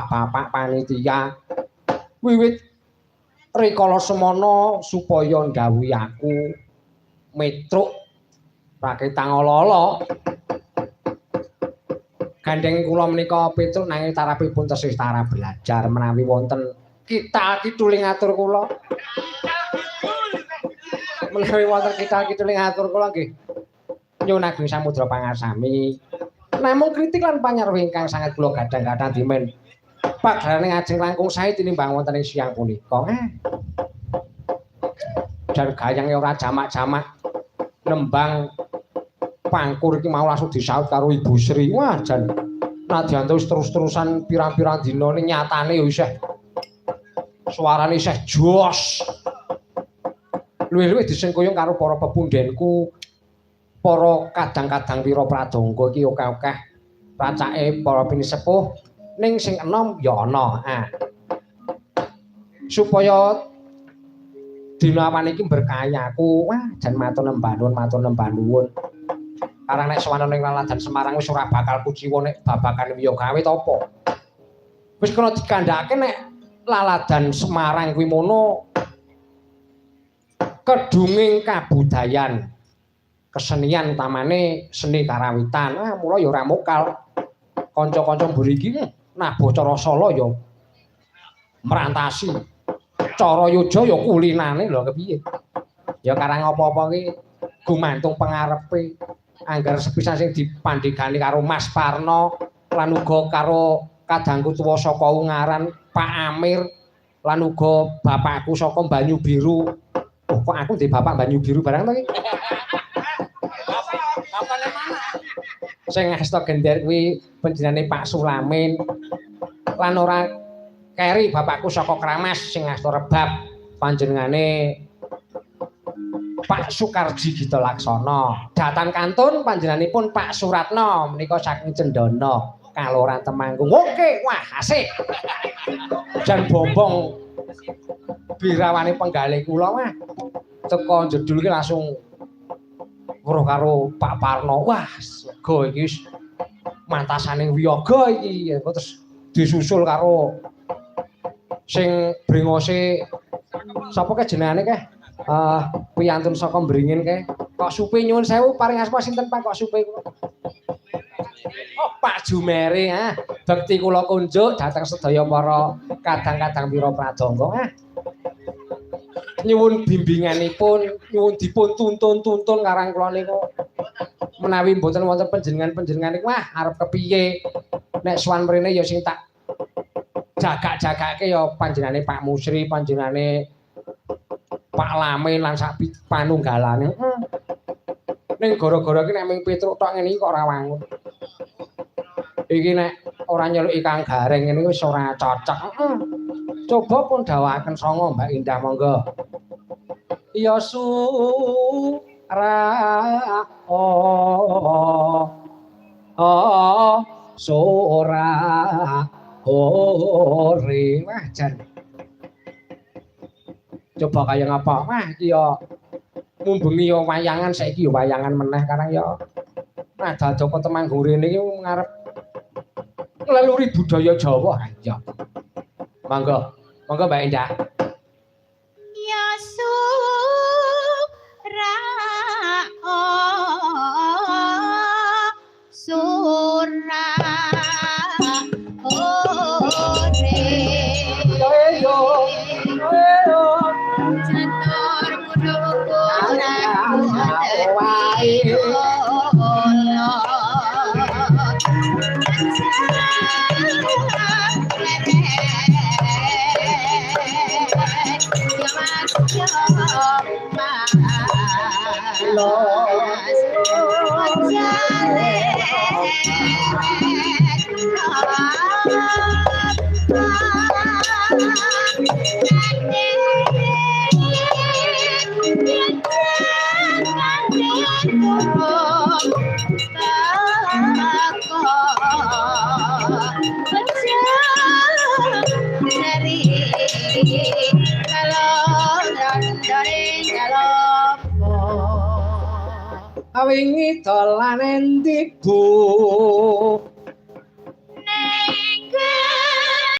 Bapak-bapak panitia wiwit rikala semana supaya ndhawuhi aku metruk raketang ala-ala. Gandeng kula menika Petruk nanging tarapipun tesih tarap belajar menawi wonten kita kituling atur kula. Menawi wonten kita kituling atur kula nggih nyuwun ageng samudra pangarsami. Namung kritik lan panyarwi ingkang sanget kula gadang-gadang dimen pagelaran ngajeng langkung sae tinimbang wonten ing siang punika. Jan gayange ora jamak-jamak nembang pangkur iki mau langsung disaut karo Ibu Sri. Wah, jan nadyan wis terus-terusan pirang-pirang dina ning nyatane ya isih suarane isih jos. Luwih-luwih disengkuyung karo para pepundhenku, para kadang-kadang wira pradangga iki akeh-akeh racake para pinisepuh ning sing enom ya ana. Ah. Supaya dina awan iki berkahi aku. Wah, jan matur nembah nuwun, matur nembah nuwun. Karang nek sowan ning Laladan Semarang wis ora bakal kuciwa nek babagan wiyaga awit apa. Wis kena dikandhakake nek Laladan Semarang kuwi mono kedunging kabudayan kesenian utamane seni karawitan. Ah, mula ya ora mokal. Kanca-kanca mburi iki nabuh cara Sala ya merantasi. Cara Yoja ya kulinane lho kepiye. Ya karang apa-apa ki gumantung pengarepe. Angger sepisan sing dipandhegani karo Mas Parno lan uga karo kadangku tuwa saka Ungaran Pak Amir lan uga bapakku saka Banyu Biru. Oh, kok aku ndek bapak Banyu Biru barang to iki? Bapakne mana? Sing ngasta gender kuwi panjenengane Pak Sulamin. Lan ora keri bapakku saka Kramas sing ngasta rebab panjenengane Pak Sukarji Gita Laksana. Datan kantun panjenenganipun Pak Suratno menika saking Cendana, Kaloran Temanggung. Oke, wah asik. Jan bombong birawane penggalih kula wah. Teko jedul iki langsung weruh karo Pak Parno. Wah, lega iki wis mantasane wiyaga iki. Engko terus disusul karo sing brengose sapa ke jenengane keh? Piyantun saka Mbringin kae. Kok Supe nyuwun sewu paring asma sinten Pak kok Supe kula? Oh, Pak Jumeri ah. Bekti kula kunjuk dhateng sedaya para kadang-kadang wira pradangga ah. Nyuwun bimbinganipun, nyuwun dipun tuntun-tuntun karang kula niku. Menawi mboten wonten panjenengan-panjenengan niku wah arep kepiye. Nek sowan mrene ya sing tak jagak-jagake ya panjenengane Pak Musri, panjenengane Pak Lamin lan sak panunggalane. Ning gara-gara iki nek ming Petruk tok ngene iki kok ora wangun. Iki nek ora nyeluki Kang Gareng ngene iki wis ora cocok. Coba pun dawuhaken sanga Mbak Indah monggo. Ya su ra o o sora ore. Wah jan. Coba kaya ngapa? Wah iki ya mumbengi ya wayangan saiki ya wayangan meneh karang ya. Nah dadaka Temanggung rene iki ngarep ngleluri budaya Jawa. Iya. Monggo. Monggo Mbak Indah. Ya su ra o sura ore. Yo yo yo. Janur kuduku Wae. Wingi dolan endi Bu?